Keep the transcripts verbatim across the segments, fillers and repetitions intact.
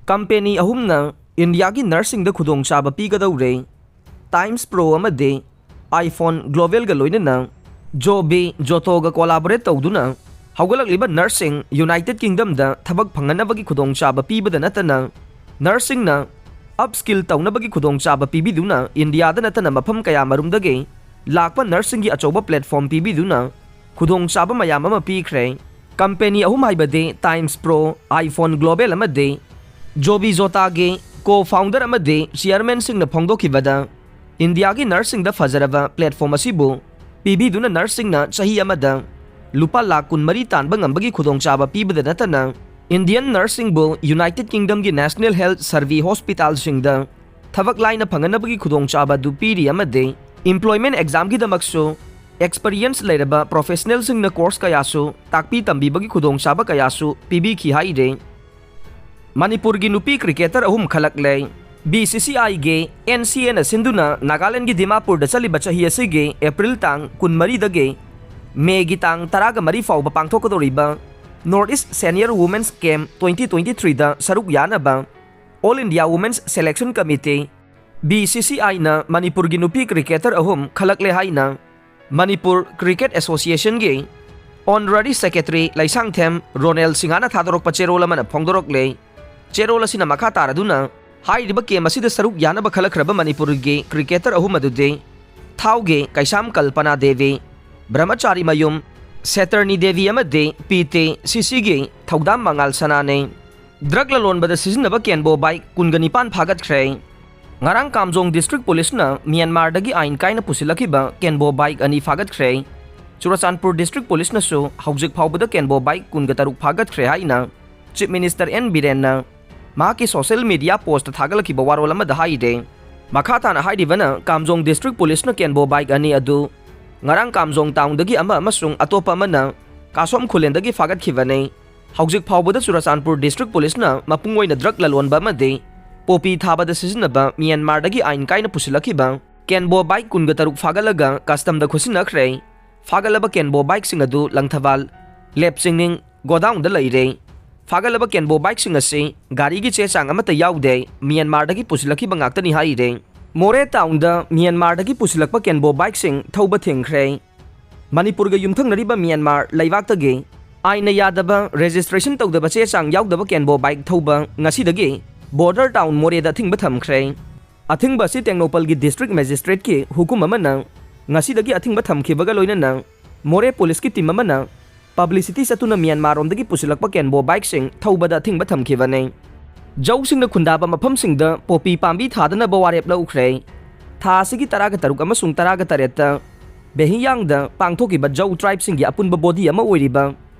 Company ꯑꯍꯨꯝꯅ ꯏꯟꯗꯤꯌꯥꯒꯤ ꯅꯔꯁꯁꯤꯡꯗ ꯈꯨꯗꯣꯡꯆꯥꯕ ꯄꯤꯒꯗꯧꯔꯦ꯫ ꯇꯥꯏꯝꯁ ꯄ꯭ꯔꯣ ꯑꯃꯗꯤ ꯑꯥꯏꯐꯣꯟ ꯒ꯭ꯂꯣꯕꯦꯜꯒ ꯂꯣꯏꯅꯅ ꯖꯣꯕꯤ ꯖꯣꯇꯣꯒ ꯀꯣꯂꯥꯕꯣꯔꯦꯠ ꯇꯧꯗꯨꯅ ꯍꯧꯒꯠꯂꯛꯂꯤꯕ ꯅꯔꯁꯁꯤꯡ ꯌꯨꯅꯥꯏꯇꯦꯗ ꯀꯤꯡꯗꯝꯗ ꯊꯕꯛ ꯐꯪꯍꯟꯅꯕꯒꯤ ꯈꯨꯗꯣꯡꯆꯥꯕ ꯄꯤꯕꯗ ꯅꯠꯇꯅ ꯅꯔꯁꯁꯤꯡꯅ ꯑꯞ ꯁ꯭ꯀꯤꯜ ꯇꯧꯅꯕꯒꯤ ꯈꯨꯗꯣꯡꯆꯥꯕ ꯄꯤꯕꯤꯗꯨꯅ ꯏꯟꯗꯤꯌꯥꯗ ꯅꯠꯇꯅ ꯃꯐꯝ ꯀꯌꯥꯃꯔꯨꯝꯗꯒꯤ ꯂꯥꯛꯄ ꯅꯔꯁꯁꯤꯡꯒꯤ ꯑꯆꯧꯕ ꯄ꯭ꯂꯦꯠꯐꯣꯝ ꯄꯤꯕꯤꯗꯨꯅ ꯈꯨꯗꯣꯡꯆꯥꯕ ꯃꯌꯥꯝ ꯑꯃ ꯄꯤꯈ꯭ꯔꯦ꯫ ꯀꯝꯄꯦꯅꯤ ꯑꯍꯨꯝ ꯍꯥꯏꯕꯗꯤ ꯇꯥꯏꯝꯁ ꯄ꯭ꯔꯣ, ꯑꯥꯏꯐꯣꯟ ꯒ꯭ꯂꯣꯕꯦꯜ ꯑꯃꯗꯤ ꯖꯣꯕꯤ ꯖꯣꯇꯥꯒꯤ ꯀꯣ ꯐꯥꯎꯟꯗꯔ ꯑꯃꯗꯤ ꯆꯤꯌꯔꯃꯦꯟꯁꯤꯡꯅ ꯐꯣꯡꯗꯣꯛꯈꯤꯕꯗ, ꯏꯟꯗꯤꯌꯥꯒꯤ ꯅꯔꯁꯁꯤꯡꯗ ꯐꯖꯔꯕ ꯄ꯭ꯂꯦꯠꯐꯣꯝ ꯑꯁꯤꯕꯨ ꯄꯤꯕꯤꯗꯨꯅ ꯅꯔꯁꯁꯤꯡꯅ ꯆꯍꯤ ꯑꯃꯗ ꯂꯨꯄꯥ ꯂꯥꯈ ꯀꯨꯟꯃꯔꯤ ꯇꯥꯟꯕ ꯉꯝꯕꯒꯤ ꯈꯨꯗꯣꯡꯆꯥꯕ ꯄꯤꯕꯗ ꯅꯠꯇꯅ, ꯏꯟꯗꯤꯌꯟ ꯅꯔꯁꯁꯤꯡꯕꯨ ꯌꯨꯅꯥꯏꯇꯦꯗ ꯀꯤꯡꯗꯝꯒꯤ ꯅꯦꯁꯅꯦꯜ ꯍꯦꯜꯊ ꯁꯔꯚꯤꯁ ꯍꯣꯁꯄꯤꯇꯥꯜꯁꯤꯡꯗ ꯊꯕꯛ ꯂꯥꯏꯅ ꯐꯪꯍꯟꯅꯕꯒꯤ ꯈꯨꯗꯣꯡꯆꯥꯕ ꯑꯗꯨ ꯄꯤꯔꯤ ꯑꯃꯗꯤ ꯏꯝꯄ꯭ꯂꯣꯏꯃꯦꯟ ꯑꯦꯛꯖꯥꯝꯒꯤꯗꯃꯛꯁꯨ ꯑꯦꯛꯁꯄꯔꯤꯌꯦꯟꯁ ꯂꯩꯔꯕ ꯄ꯭ꯔꯣꯐꯦꯁꯅꯦꯜꯁꯤꯡꯅ ꯀꯣꯔꯁ ꯀꯌꯥꯁꯨ ꯇꯥꯛꯄꯤ ꯇꯝꯕꯤꯕꯒꯤ ꯈꯨꯗꯣꯡꯆꯥꯕ ꯀꯌꯥꯁꯨ ꯄꯤꯕꯤꯈꯤ ꯍꯥꯏꯔꯤ꯫ ꯃꯅꯤꯄꯨꯔꯒꯤ ꯅꯨꯄꯤ ꯀ꯭ꯔꯤꯀꯦꯇꯔ ꯑꯍꯨꯝ ꯈꯜꯂꯛꯂꯦ꯫ ꯕꯤ ꯁꯤ ꯁꯤ ꯑꯥꯏꯒꯤ ꯑꯦꯟ ꯁꯤ ꯑꯦꯅ ꯁꯤꯟꯗꯨꯅ ꯅꯥꯒꯥꯂꯦꯟꯒꯤ ꯗꯤꯃꯥꯄꯨꯔꯗ ꯆꯠꯂꯤꯕ ꯆꯍꯤ ꯑꯁꯤꯒꯤ ꯑꯦꯄ꯭ꯔꯤꯜ ꯇꯥꯡ ꯀꯨꯟꯃꯔꯤꯗꯒꯤ ꯃꯦꯒꯤ ꯇꯥꯡ ꯇꯔꯥꯒ ꯃꯔꯤ ꯐꯥꯎꯕ ꯄꯥꯡꯊꯣꯛꯀꯗꯧꯔꯤꯕ north east senior women's game twenty twenty ꯊ꯭ꯔꯤꯗ ꯁꯔꯨꯛ ꯌꯥꯅꯕ all India women's selection committee, B C C ꯑꯥꯏꯅ ꯃꯅꯤꯄꯨꯔꯒꯤ ꯅꯨꯄꯤ ꯀ꯭ꯔꯤꯀꯦꯇꯔ ꯑꯍꯨꯝ ꯈꯜꯂꯛꯂꯦ ꯍꯥꯏꯅ ꯃꯅꯤꯄꯨꯔ ꯀ꯭ꯔꯤꯀꯦꯠ ꯑꯦꯁꯣꯁꯤꯌꯦꯁꯟꯒꯤ ꯑꯣꯅꯔꯔꯤ ꯁꯦꯀ꯭ꯔꯦꯇꯔꯤ ꯂꯩꯁꯥꯡꯊꯦꯝ ꯔꯣꯅꯦꯜ ꯁꯤꯡꯍꯅ ꯊꯥꯗꯣꯔꯛꯄ ꯆꯦꯔꯣꯜ ꯑꯃꯅ ꯐꯣꯡꯗꯣꯔꯛꯂꯦ꯫ ꯆꯦꯔꯣꯜ ꯑꯁꯤꯅ ꯃꯈꯥ ꯇꯥꯔꯗꯨꯅ ꯍꯥꯏꯔꯤꯕ ꯀꯦꯝ ꯑꯁꯤꯗ ꯁꯔꯨꯛ ꯌꯥꯅꯕ ꯈꯜꯂꯛꯈ꯭ꯔꯕ ꯃꯅꯤꯄꯨꯔꯒꯤ ꯀ꯭ꯔꯤꯀꯦꯇꯔ ꯑꯍꯨꯝ ꯑꯗꯨꯗꯤ ꯊꯥꯎꯒꯤ ꯀꯩꯁꯥꯝ ꯀꯜꯄꯅꯥ ꯗꯦꯕꯤ, ꯕ꯭ꯔꯍꯃꯆꯥꯔꯤ ꯃꯌꯨꯝ ꯁꯦꯇꯔꯅꯤ ꯗꯦꯕꯤ ꯑꯃꯗꯤ ꯄꯤ ꯇꯤ ꯁꯤ ꯁꯤꯒꯤ ꯊꯧꯗꯥꯝ ꯃꯉꯥꯜ ꯁꯅꯥꯅꯤ꯫ ꯗ꯭ꯔꯒ ꯂꯂꯣꯟꯕꯗ ꯁꯤꯖꯤꯟꯅꯕ ꯀꯦꯟꯕꯣ ꯕꯥꯏꯛ ꯀꯨꯟꯒ ꯅꯤꯄꯥꯟ ꯐꯥꯒꯠꯈ꯭ꯔꯦ꯫ ꯉꯔꯥꯡ ꯀꯥꯝꯖꯣꯡ ꯗꯤꯁꯇ꯭ꯔꯤꯛ ꯄꯨꯂꯤꯁꯅ ꯃ꯭ꯌꯥꯟꯃꯥꯔꯗꯒꯤ ꯑꯥꯏꯟ ꯀꯥꯏꯅ ꯄꯨꯁꯤꯜꯂꯛꯈꯤꯕ ꯀꯦꯟꯕꯣ ꯕꯥꯏꯛ ꯑꯅꯤ ꯐꯥꯒꯠꯈ꯭ꯔꯦ꯫ ꯆꯨꯔꯆꯥꯟꯄꯨꯔ ꯗꯤꯁꯇ꯭ꯔꯤꯛ ꯄꯨꯂꯤꯁꯅꯁꯨ ꯍꯧꯖꯤꯛ ꯐꯥꯎꯕꯗ ꯀꯦꯟꯕꯣ ꯕꯥꯏꯛ ꯀꯨꯟꯒ ꯇꯔꯨꯛ ꯐꯥꯒꯠꯈ꯭ꯔꯦ ꯍꯥꯏꯅ ꯆꯤꯐ ꯃꯤꯅꯤꯁꯇꯔ ꯑꯦꯟ ꯕꯤꯔꯦꯟꯅ ꯃꯍꯥꯛꯀꯤ ꯁꯣꯁꯤꯌꯦꯜ ꯃꯤꯗꯤꯌꯥ ꯄꯣꯁꯇ ꯊꯥꯒꯠꯂꯛꯈꯤꯕ ꯋꯥꯔꯣꯜ ꯑꯃꯗ ꯍꯥꯏꯔꯦ꯫ ꯃꯈꯥ ꯇꯥꯅ ꯍꯥꯏꯔꯤꯕꯅ ꯀꯥꯝꯖꯣꯡ ꯗꯤꯁꯇ꯭ꯔꯤꯛ ꯄꯨꯂꯤꯁꯅ ꯀꯦꯟꯕꯣ ꯕꯥꯏꯛ ꯑꯅꯤ ꯑꯗꯨ ꯉꯔꯥꯡ ꯀꯥꯝꯖꯣꯡ ꯇꯥꯎꯟꯗꯒꯤ ꯑꯃ ꯑꯃꯁꯨꯡ ꯑꯇꯣꯞꯄ ꯑꯃꯅ ꯀꯥꯁꯣꯝ ꯈꯨꯂꯦꯟꯗꯒꯤ ꯐꯥꯒꯠꯈꯤꯕꯅꯤ꯫ ꯍꯧꯖꯤꯛ ꯐꯥꯎꯕꯗ ꯆꯨꯔꯆꯥꯟꯄꯨꯔ ꯗꯤꯁꯇ꯭ꯔꯤꯛ ꯄꯨꯂꯤꯁꯅ ꯃꯄꯨꯡ ꯑꯣꯏꯅ ꯗ꯭ꯔꯒ ꯂꯂꯣꯟꯕ ꯑꯃꯗꯤ ꯄꯣꯄꯤ ꯊꯥꯕꯗ ꯁꯤꯖꯤꯟꯅꯕ ꯃ꯭ꯌꯥꯟꯃꯥꯔꯗꯒꯤ ꯑꯥꯏꯟ ꯀꯥꯏꯅ ꯄꯨꯁꯤꯜꯂꯛꯈꯤꯕ ꯀꯦꯟꯕꯣ ꯕꯥꯏꯛ ꯀꯨꯟꯒ ꯇꯔꯨꯛ ꯐꯥꯒꯠꯂꯒ ꯀꯁꯇꯝꯗ ꯈꯨꯠꯁꯤꯟꯅꯈ꯭ꯔꯦ꯫ ꯐꯥꯒꯠꯂꯕ ꯀꯦꯟꯕꯣ ꯕꯥꯏꯛꯁꯤꯡ ꯑꯗꯨ ꯂꯪꯊꯕꯥꯜ ꯂꯦꯞꯆꯤꯡꯅꯤꯡ ꯒꯣꯗꯥꯎꯟꯗ ꯂꯩꯔꯦ꯫ ꯐꯥꯒꯠꯂꯕ ꯀꯦꯟꯕꯣ ꯕꯥꯏꯛꯁꯤꯡ ꯑꯁꯤ ꯒꯥꯔꯤꯒꯤ ꯆꯦ ꯆꯥꯡ ꯑꯃꯠꯇ ꯌꯥꯎꯗꯦ, ꯃ꯭ꯌꯥꯟꯃꯥꯔꯗꯒꯤ ꯄꯨꯁꯤꯜꯂꯛꯈꯤꯕ ꯉꯥꯛꯇꯅꯤ ꯍꯥꯏꯔꯦ꯫ ꯃꯣꯔꯦ ꯇꯥꯎꯟꯗ ꯃ꯭ꯌꯥꯟꯃꯥꯔꯗꯒꯤ ꯄꯨꯁꯤꯜꯂꯛꯄ ꯀꯦꯟꯕꯣ ꯕꯥꯏꯛꯁꯤꯡ ꯊꯧꯕ ꯊꯤꯡꯈ꯭ꯔꯦ꯫ ꯃꯅꯤꯄꯨꯔꯒ ꯌꯨꯝꯊꯪꯅꯔꯤꯕ ꯃ꯭ꯌꯥꯟꯃꯥꯔ ꯂꯩꯕꯥꯛꯇꯒꯤ ꯑꯥꯏꯟꯅ ꯌꯥꯗꯕ, ꯔꯦꯖꯤꯁꯇ꯭ꯔꯦꯁꯟ ꯇꯧꯗꯕ ꯆꯦ ꯆꯥꯡ ꯌꯥꯎꯗꯕ ꯀꯦꯟꯕꯣ ꯕꯥꯏꯛ ꯊꯧꯕ ꯉꯁꯤꯗꯒꯤ ꯕꯣꯔꯗꯔ ꯇꯥꯎꯟ ꯃꯣꯔꯦꯗ ꯑꯊꯤꯡꯕ ꯊꯝꯈ꯭ꯔꯦ꯫ ꯑꯊꯤꯡꯕ ꯑꯁꯤ ꯇꯦꯡꯅꯧꯄꯜꯒꯤ ꯗꯤꯁꯇ꯭ꯔꯤꯛ ꯃꯦꯖꯤꯁꯇ꯭ꯔꯦꯠꯀꯤ ꯍꯨꯀꯨꯝ ꯑꯃꯅ ꯉꯁꯤꯗꯒꯤ ꯑꯊꯤꯡꯕ ꯊꯝꯈꯤꯕꯒ ꯂꯣꯏꯅꯅ ꯃꯣꯔꯦ ꯄꯨꯂꯤꯁꯀꯤ ꯇꯤꯝ ꯑꯃꯅ ꯄꯕ꯭ꯂꯤꯁꯤꯇꯤ ꯆꯠꯇꯨꯅ ꯃ꯭ꯌꯥꯟꯃꯥꯔꯔꯣꯝꯗꯒꯤ ꯄꯨꯁꯤꯜꯂꯛꯄ ꯀꯦꯟꯕꯣ ꯕꯥꯏꯛꯁꯤꯡ ꯊꯧꯕꯗ ꯑꯊꯤꯡꯕ ꯊꯝꯈꯤꯕꯅꯤ꯫ ꯖꯧꯁꯤꯡꯅ ꯈꯨꯟꯗꯥꯕ ꯃꯐꯝꯁꯤꯡꯗ ꯄꯣꯄꯤ ꯄꯥꯝꯕꯤ ꯊꯥꯗꯅꯕ ꯋꯥꯔꯦꯞ ꯂꯧꯈ꯭ꯔꯦ꯫ ꯊꯥ ꯑꯁꯤꯒꯤ ꯇꯔꯥꯒ ꯇꯔꯨꯛ ꯑꯃꯁꯨꯡ ꯇꯔꯥꯒ ꯇꯔꯦꯠꯇ ꯕꯦꯍꯤꯌꯥꯡꯗ ꯄꯥꯡꯊꯣꯛꯈꯤꯕ ꯖꯧ ꯇ꯭ꯔꯥꯏꯕꯁꯤꯡꯒꯤ ꯑꯄꯨꯟꯕ ꯕꯣꯗꯤ ꯑꯃ ꯑꯣꯏꯔꯤꯕ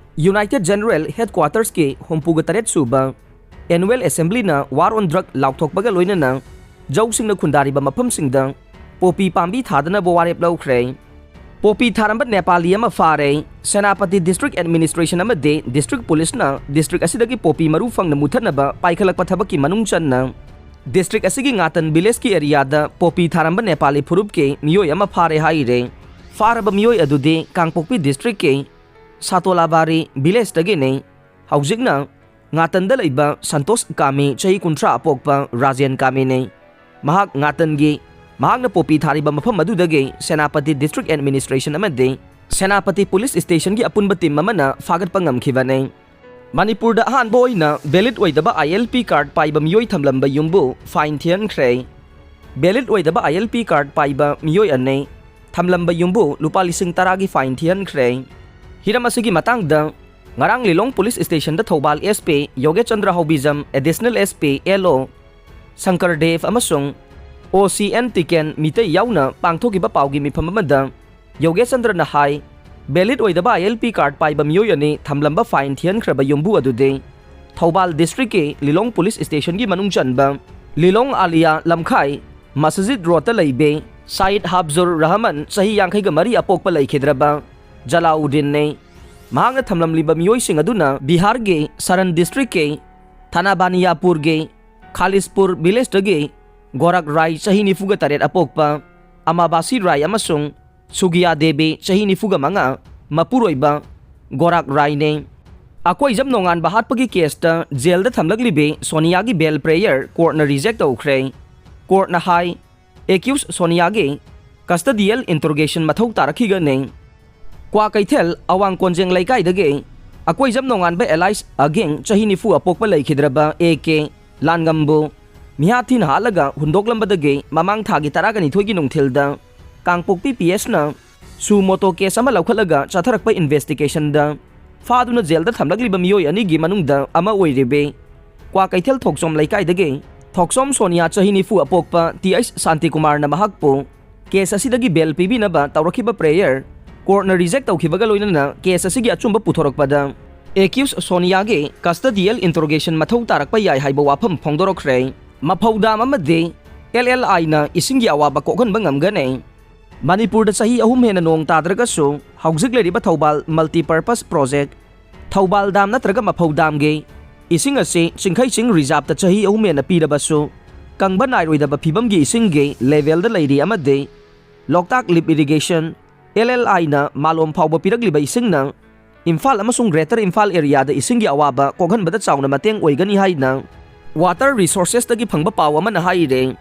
ꯌꯨꯅꯥꯏꯇꯦꯗ ꯖꯦꯅꯔꯦꯜ ꯍꯦꯗꯀ꯭ꯋꯥꯇꯔꯁꯀꯤ ꯍꯨꯝꯐꯨꯒ ꯇꯔꯦꯠ ꯁꯨꯕ ꯑꯦꯅꯨꯋꯦꯜ ꯑꯦꯁꯦꯝꯕ꯭ꯂꯤꯅ ꯋꯥꯔ ꯑꯣꯟ ꯗ꯭ꯔꯒ ꯂꯥꯎꯊꯣꯛꯄꯒ ꯂꯣꯏꯅꯅ ꯖꯧꯁꯤꯡꯅ ꯈꯨꯟꯗꯥꯔꯤꯕ ꯃꯐꯝꯁꯤꯡꯗ ꯄꯣꯄꯤ ꯄꯥꯝꯕꯤ ꯊꯥꯗꯅꯕ ꯋꯥꯔꯦꯞ ꯂꯧꯈ꯭ꯔꯦ꯫ ꯄꯣꯄꯤ ꯊꯥꯔꯝꯕ ꯅꯦꯄꯥꯂꯤ ꯑꯃ ꯐꯥꯔꯦ꯫ ꯁꯦꯅꯥꯄꯇꯤ ꯗꯤꯁꯇ꯭ꯔꯤꯛ ꯑꯦꯗꯃꯤꯅꯤꯁꯇ꯭ꯔꯦꯁꯟ ꯑꯃꯗꯤ ꯗꯤꯁꯇ꯭ꯔꯤꯛ ꯄꯨꯂꯤꯁꯅ ꯗꯤꯁꯇ꯭ꯔꯤꯛ ꯑꯁꯤꯗꯒꯤ ꯄꯣꯄꯤ ꯃꯔꯨ ꯐꯪꯅ ꯃꯨꯊꯠꯅꯕ ꯄꯥꯏꯈꯠꯂꯛꯄ ꯊꯕꯛꯀꯤ ꯃꯅꯨꯡ ꯆꯟꯅ ꯗꯤꯁꯇ꯭ꯔꯤꯛ ꯑꯁꯤꯒꯤ ꯉꯥꯇꯟ ꯚꯤꯂꯦꯖꯀꯤ ꯑꯦꯔꯤꯌꯥꯗ ꯄꯣꯄꯤ ꯊꯥꯔꯝꯕ ꯅꯦꯄꯥꯂꯤ ꯐꯨꯔꯨꯞꯀꯤ ꯃꯤꯑꯣꯏ ꯑꯃ ꯐꯥꯔꯦ ꯍꯥꯏꯔꯦ꯫ ꯐꯥꯔꯕ ꯃꯤꯑꯣꯏ ꯑꯗꯨꯗꯤ ꯀꯥꯡꯄꯣꯛꯄꯤ ꯗꯤꯁꯇ꯭ꯔꯤꯛꯀꯤ ꯁꯥꯇꯣꯂꯥꯕꯥꯔꯤ ꯚꯤꯂꯦꯖꯇꯒꯤꯅꯤ꯫ ꯍꯧꯖꯤꯛꯅ ꯉꯥꯇꯟꯗ ꯂꯩꯕ ꯁꯟꯇꯣꯁ ꯀꯥꯃꯤ, ꯆꯍꯤ ꯀꯨꯟꯊ꯭ꯔꯥ ꯑꯄꯣꯛꯄ ꯔꯥꯖꯦꯟ ꯀꯥꯃꯤꯅꯤ꯫ ꯃꯍꯥꯛ ꯉꯥꯇꯟꯒꯤ, ꯃꯍꯥꯛꯅ ꯄꯣꯄꯤ ꯊꯥꯔꯤꯕ ꯃꯐꯝ ꯑꯗꯨꯗꯒꯤ ꯁꯦꯅꯥꯄꯇꯤ ꯗꯤꯁꯇ꯭ꯔꯤꯛ ꯑꯦꯗꯃꯤꯅꯤꯁꯇ꯭ꯔꯦꯁꯟ ꯑꯃꯗꯤ ꯁꯦꯅꯥꯄꯇꯤ ꯄꯨꯂꯤꯁ ꯁ꯭ꯇꯦꯁꯟꯒꯤ ꯑꯄꯨꯟꯕ ꯇꯤꯝ ꯑꯃꯅ ꯐꯥꯒꯠꯄ ꯉꯝꯈꯤꯕꯅꯤ꯫ ꯃꯅꯤꯄꯨꯔꯗ ꯑꯍꯥꯟꯕ ꯑꯣꯏꯅ ꯚꯦꯂꯤꯗ ꯑꯣꯏꯗꯕ ꯑꯥꯏ ꯑꯦꯜ ꯄꯤ ꯀꯥꯔꯗ ꯄꯥꯏꯕ ꯃꯤꯑꯣꯏ ꯊꯝꯂꯝꯕ ꯌꯨꯝꯕꯨ ꯐꯥꯏꯟ ꯊꯤꯍꯟꯈ꯭ꯔꯦ꯫ ꯚꯦꯂꯤꯗ ꯑꯣꯏꯗꯕ ꯑꯥꯏ ꯑꯦꯜ ꯄꯤ ꯀꯥꯔꯗ ꯄꯥꯏꯕ ꯃꯤꯑꯣꯏ ꯑꯅꯤ ꯊꯝꯂꯝꯕ ꯌꯨꯝꯕꯨ ꯂꯨꯄꯥ ꯂꯤꯁꯤꯡ ꯇꯔꯥꯒꯤ ꯐꯥꯏꯟ ꯊꯤꯍꯟꯈ꯭ꯔꯦ꯫ ꯍꯤꯔꯝ ꯑꯁꯤꯒꯤ ꯃꯇꯥꯡꯗ ꯉꯔꯥꯡ ꯂꯤꯂꯣꯡ ꯄꯨꯂꯤꯁ ꯁ꯭ꯇꯦꯁꯟꯗ ꯊꯧꯕꯥꯜ ꯑꯦꯁ ꯄꯤ ꯌꯣꯒꯦꯆꯟꯗ꯭ꯔ ꯍꯥꯎꯕꯤꯖꯝ, additional S P L O Sankar ꯗꯦꯕ ꯑꯃꯁꯨꯡ ꯑꯣ ꯁꯤ ꯑꯦꯟ ꯇꯤꯀꯦꯟ ꯃꯤꯇꯩ ꯌꯥꯎꯅ ꯄꯥꯡꯊꯣꯛꯈꯤꯕ ꯄꯥꯎꯒꯤ ꯃꯤꯐꯝ ꯑꯃꯗ ꯌꯣꯒꯦꯆꯟꯗ꯭ꯔꯅ ꯍꯥꯏ, ꯚꯦꯂꯤꯗ ꯑꯣꯏꯗꯕ ꯑꯥꯏ ꯑꯦꯜ ꯄꯤ ꯀꯥꯔꯗ ꯄꯥꯏꯕ ꯃꯤꯑꯣꯏ ꯑꯅꯤ ꯊꯝꯂꯝꯕ ꯐꯥꯏꯟ ꯊꯤꯍꯟꯈ꯭ꯔꯕ ꯌꯨꯝꯕꯨ ꯑꯗꯨꯗꯤ ꯊꯧꯕꯥꯜ ꯗꯤꯁꯇ꯭ꯔꯤꯛꯀꯤ ꯂꯤꯂꯣꯡ ꯄꯨꯂꯤꯁ ꯁ꯭ꯇꯦꯁꯟꯒꯤ ꯃꯅꯨꯡ ꯆꯟꯕ ꯂꯤꯂꯣꯡ ꯑꯥꯂꯤꯌꯥ ꯂꯝꯈꯥꯏ ꯃꯁꯖꯤꯗ ꯔꯣꯗꯇ ꯂꯩꯕꯤ ꯁꯥꯏꯗ ꯍꯥꯞꯖꯨꯔ ꯔꯍꯃꯟ, ꯆꯍꯤ ꯌꯥꯡꯈꯩꯒ ꯃꯔꯤ ꯑꯄꯣꯛꯄ ꯂꯩꯈꯤꯗ꯭ꯔꯕ ꯖꯂꯥꯎꯗꯤꯟꯅꯤ꯫ ꯃꯍꯥꯛꯅ ꯊꯝꯂꯝꯂꯤꯕ ꯃꯤꯑꯣꯏꯁꯤꯡ ꯑꯗꯨꯅ ꯕꯤꯍꯥꯔꯒꯤ ꯁꯔꯟ ꯗꯤꯁꯇ꯭ꯔꯤꯛꯀꯤ ꯊꯥꯅꯥꯕꯥꯅꯤꯌꯥꯄꯨꯔꯒꯤ ꯈꯥꯂꯤꯁꯄꯨꯔ ꯚꯤꯂꯦꯖꯇꯒꯤ ꯒꯣꯔꯥꯛ ꯔꯥꯏ, ꯆꯍꯤ ꯅꯤꯐꯨꯒ ꯇꯔꯦꯠ ꯑꯄꯣꯛꯄ ꯑꯃꯥꯕꯥꯁꯤ ꯔꯥꯏ ꯑꯃꯁꯨꯡ ꯁꯨꯒꯤꯌꯥ ꯗꯦꯕꯤ, ꯆꯍꯤ ꯅꯤꯐꯨꯒ ꯃꯉꯥ, ꯃꯄꯨꯔꯣꯏꯕ ꯒꯣꯔꯥꯛ ꯔꯥꯏꯅꯤ꯫ ꯑꯀꯣꯏꯖꯝ ꯅꯣꯡꯉꯥꯟꯕ ꯍꯥꯠꯄꯒꯤ ꯀꯦꯁꯇ ꯖꯦꯜꯗ ꯊꯝꯂꯛꯂꯤꯕꯤ ꯁꯣꯅꯤꯌꯥꯒꯤ ꯕꯦꯜ ꯄ꯭ꯔꯦꯌꯔ ꯀꯣꯔꯠꯅ ꯔꯤꯖꯦꯛ ꯇꯧꯈ꯭ꯔꯦ꯫ ꯀꯣꯔꯠꯅ ꯍꯥꯏ, ꯑꯦꯀ꯭ꯌꯨꯁ ꯁꯣꯅꯤꯌꯥꯒꯤ ꯀꯁꯇꯗꯤꯌꯦꯜ ꯏꯟꯇ꯭ꯔꯣꯒꯦꯁꯟ ꯃꯊꯧ ꯇꯥꯔꯛꯈꯤꯒꯅꯤ꯫ ꯀ꯭ꯋꯥꯀꯩꯊꯦꯜ ꯑꯋꯥꯡ ꯀꯣꯟꯖꯦꯡ ꯂꯩꯀꯥꯏꯗꯒꯤ ꯑꯀꯣꯏꯖꯝ ꯅꯣꯡꯉꯥꯟꯕ ꯑꯦꯂꯥꯏꯁ ꯑꯒꯤꯡ ꯆꯍꯤ ꯅꯤꯐꯨ ꯑꯄꯣꯛꯄ ꯂꯩꯈꯤꯗ꯭ꯔꯕ ꯑꯦ ꯀꯦ ꯂꯥꯟꯉꯝꯕꯨ ꯃꯤꯍꯥꯠ ꯊꯤꯅ ꯍꯥꯠꯂꯒ ꯍꯨꯟꯗꯣꯛꯂꯝꯕꯗꯒꯤ ꯃꯃꯥꯡ ꯊꯥꯒꯤ ꯇꯔꯥꯒ ꯅꯤꯊꯣꯏꯒꯤ ꯅꯨꯡꯊꯤꯜꯗ ꯀꯥꯡꯄꯣꯛꯄꯤ ꯄꯤ ꯑꯦꯁꯅ ꯁꯨ ꯃꯣꯇꯣ ꯀꯦꯁ ꯑꯃ ꯂꯧꯈꯠꯂꯒ ꯆꯠꯊꯔꯛꯄ ꯏꯟꯚꯦꯁꯇꯤꯒꯦꯁꯟꯗ ꯐꯥꯗꯨꯅ ꯖꯦꯜꯗ ꯊꯝꯂꯛꯂꯤꯕ ꯃꯤꯑꯣꯏ ꯑꯅꯤꯒꯤ ꯃꯅꯨꯡꯗ ꯑꯃ ꯑꯣꯏꯔꯤꯕꯤ ꯀ꯭ꯋꯥꯀꯩꯊꯦꯜ ꯊꯣꯛꯆꯣꯝ ꯂꯩꯀꯥꯏꯗꯒꯤ ꯊꯣꯛꯆꯣꯝ ꯁꯣꯅꯤꯌꯥ ꯆꯍꯤ ꯅꯤꯐꯨ ꯑꯄꯣꯛꯄ ꯇꯤ ꯑꯩꯆ ꯁꯥꯟꯇꯤꯀꯨꯃꯥꯔꯅ ꯃꯍꯥꯛꯄꯨ ꯀꯦꯁ ꯑꯁꯤꯗꯒꯤ ꯕꯦꯜ ꯄꯤꯕꯤꯅꯕ ꯇꯧꯔꯛꯈꯤꯕ ꯄ꯭ꯔꯦꯌꯔ ꯀꯣꯔꯠꯅ ꯔꯤꯖꯦꯛ ꯇꯧꯈꯤꯕꯒ ꯂꯣꯏꯅꯅ ꯀꯦꯁ ꯑꯁꯤꯒꯤ ꯑꯆꯨꯝꯕ ꯄꯨꯊꯣꯔꯛꯄꯗ ꯑꯦꯀ꯭ꯌꯨꯁ ꯁꯣꯅꯤꯌꯥꯒꯤ ꯀꯁꯇꯗꯤꯌꯦꯜ ꯏꯟꯇ꯭ꯔꯣꯒꯦꯁꯟ ꯃꯊꯧ ꯇꯥꯔꯛꯄ ꯌꯥꯏ ꯍꯥꯏꯕ ꯋꯥꯐꯝ ꯐꯣꯡꯗꯣꯔꯛꯈ꯭ꯔꯦ꯫ ꯃꯐꯧ ꯗꯥꯝ ꯑꯃꯗꯤ ꯑꯦꯜ ꯑꯦꯜ ꯑꯥꯏꯅ ꯏꯁꯤꯡꯒꯤ ꯑꯋꯥꯕ ꯀꯣꯛꯍꯟꯕ ꯉꯝꯒꯅꯤ꯫ ꯃꯅꯤꯄꯨꯔꯗ ꯆꯍꯤ ꯑꯍꯨꯝ ꯍꯦꯟꯅ ꯅꯣꯡ ꯇꯥꯗ꯭ꯔꯒꯁꯨ ꯍꯧꯖꯤꯛ ꯂꯩꯔꯤꯕ Thoubal multipurpose project Thoubal dam ꯅꯠꯇ꯭ꯔꯒ ꯃꯐꯧ ꯗꯥꯝꯒꯤ ꯏꯁꯤꯡ ꯑꯁꯤ ꯆꯤꯡꯈꯩ ꯆꯤꯡ ꯔꯤꯖꯥꯔꯚꯇ ꯆꯍꯤ ꯑꯍꯨꯝ ꯍꯦꯟꯅ ꯄꯤꯔꯕꯁꯨ ꯀꯪꯕ ꯅꯥꯏꯔꯣꯏꯗꯕ ꯐꯤꯕꯝꯒꯤ ꯏꯁꯤꯡꯒꯤ ꯂꯦꯚꯦꯜꯗ ꯂꯩꯔꯤ ꯑꯃꯗꯤ ꯂꯣꯛꯇꯥꯛ ꯂꯤꯞ ꯏꯔꯤꯒꯦꯁꯟ, ꯑꯦꯜ ꯑꯦꯜ ꯑꯥꯏꯅ ꯃꯥꯂꯣꯝ ꯐꯥꯎꯕ ꯄꯤꯔꯛꯂꯤꯕ ꯏꯁꯤꯡꯅ ꯏꯝꯐꯥꯜ ꯑꯃꯁꯨꯡ ꯒ꯭ꯔꯦꯇꯔ ꯏꯝꯐꯥꯜ ꯑꯦꯔꯤꯌꯥꯗ ꯏꯁꯤꯡꯒꯤ ꯑꯋꯥꯕ ꯀꯣꯛꯍꯟꯕꯗ ꯆꯥꯎꯅ ꯃꯇꯦꯡ ꯑꯣꯏꯒꯅꯤ ꯍꯥꯏꯅ ꯋꯥꯇꯔ ꯔꯤꯁꯣꯔꯁꯦꯁꯇꯒꯤ ꯐꯪꯕ ꯄꯥꯎ ꯑꯃꯅ ꯍꯥꯏꯔꯦ꯫